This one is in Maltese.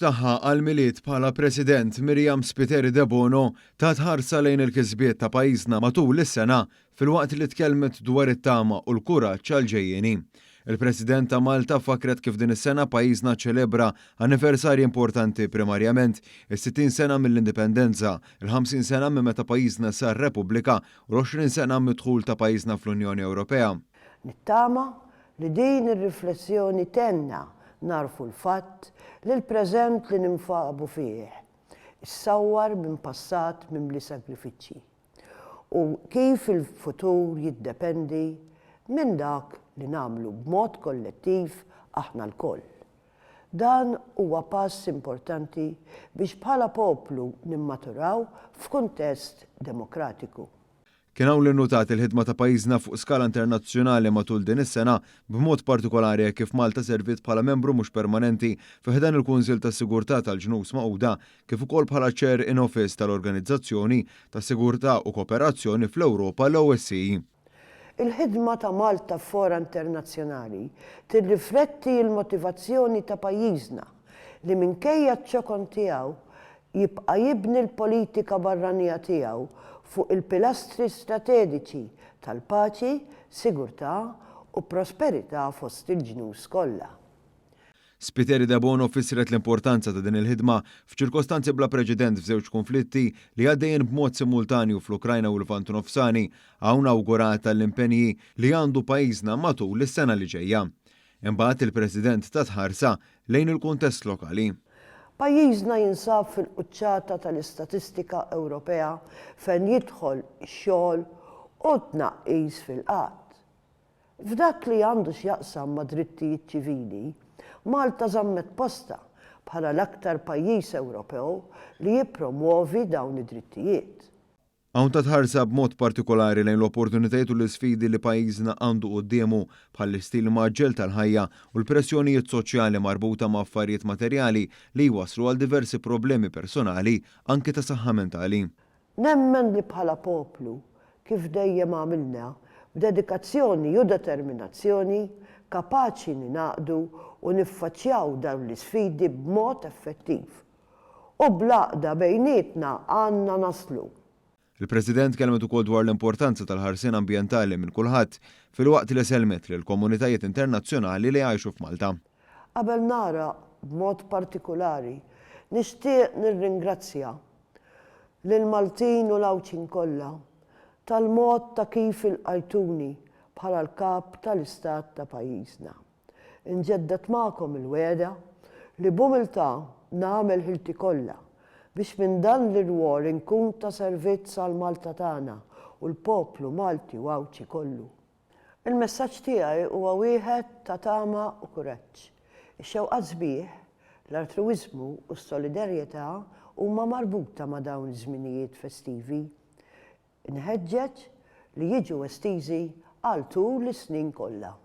Tagħha għall-Milied bħala President, Myriam Spiteri Debono tat ħarsa lejn il-kisbiet ta' pajjiżna matul is-sena filwaqt li tkellmet dwar it-tama u l-kuraġġ għall-ġejjieni. Il-President ta' Malta fakkret kif din is-sena pajjiżna ċċelebra anniversarji importanti primarjament is-60 sena mill-Indipendenza, il-50 sena minn meta pajjiżna sar Repubblika u l-20 sena mid-dħul ta' pajjiżna fl-Unjoni Ewropea. Nittama li din ir-riflessjoni tgħinna nagħrfu l-fatt li l-preżent li ninfabu fih issawwar minn passat mimli sagrifiċċji u kif il-futur jiddependi minn dak li nagħmlu b'mod kollettiv aħna lkoll. Dan huwa pass importanti biex bħala poplu nimmaturaw f'kuntest demokratiku. Kien hawn li nnutat il-ħidma ta' pajjiżna fuq skala internazzjonali matul din is-sena, b'mod partikolari hekk kif Malta serviet bħala membru mhux permanenti fi ħdan il-Kunsill tas-Sigurtà tal-Ġnus Magħquda kif ukoll bħala Chair in Office tal-Organizzazzjoni ta' Sigurtà u Kooperazzjoni fl-Ewropa, l-OSCE. Il-ħidma ta' Malta f'fora internazzjonali tirrifletti l-motivazzjoni ta' pajjiżna li minkejja ċ-ċokon tiegħu jibqa' jibni l-politika barranija tiegħu fuq il-pilastri stratediċi tal-paċi, sigurtà u prosperità fost il-ġnus kollha. Spiteri Debono fissret l-importanza ta' din il-ħidma f'ċirkostanzi bla preċedent f'żewġ kunflitti li għaddejjin b'mod simultanju fl-Ukrajna u l-Lvant Nofsani. Hawn awgurat għall-impenji li għandu pajjiżna matul is-sena li ġejja. Imbagħad il-President tat ħarsa lejn il-kuntest lokali. Pajjiżna jinsab fil-quċċata tal-istatistika Ewropea fejn jidħol xogħol u tnaqqis fil-qgħad. F'dak li għandu x'jaqsam ma' drittijiet ċivili, Malta żammet postha bħala l-aktar pajjiż Ewropew li jippromwovi dawn id-drittijiet. Hawn tat ħarsa b'mod partikolari lejn l-opportunitajiet u l-isfidi li pajjiżna għandu quddiemu, bħall-istil mgħaġġel tal-ħajja u l-pressjonijiet soċjali marbuta ma' affarijiet materjali li jwasslu għal diversi problemi personali, anki ta' saħħa mentali. Nemmen li bħala poplu, kif dejjem għamilna, b'dedikazzjoni u determinazzjoni, kapaċi ningħaqdu u niffaċċjaw dawn l-isfidi b'mod effettiv. U bl-għaqda bejnietna għandna naslu. Il-President kellmet ukoll dwar l-importanza tal-ħarsien ambjentali minn kulħadd, filwaqt li sellmet lill-komunitajiet internazzjonali li jgħixu f'Malta. Qabel nagħraq b'mod partikulari, nixtieq nirringrazzja lill-Maltin u l-Għawdxin kollha tal-mod ta' kif ilqajtuni bħala l-Kap tal-Istat ta' pajjiżna. Inġedded magħkom il-wegħda li b'umiltà nagħmel ħilti kollha biex minn dan l-irwol inkun ta' servizz għal Malta tagħna u l-poplu Malti u Għawdxi kollu. Il-messaġġ tiegħi huwa wieħed ta' tama u kuraġġ. Ix-xewqat sbieħ, l-altruwiżmu u s-solidarjetà huma marbuta ma' dawn iż-żminijiet festivi. Inħeġġeġ li jiġu estiżi għal tul is-snin kollha.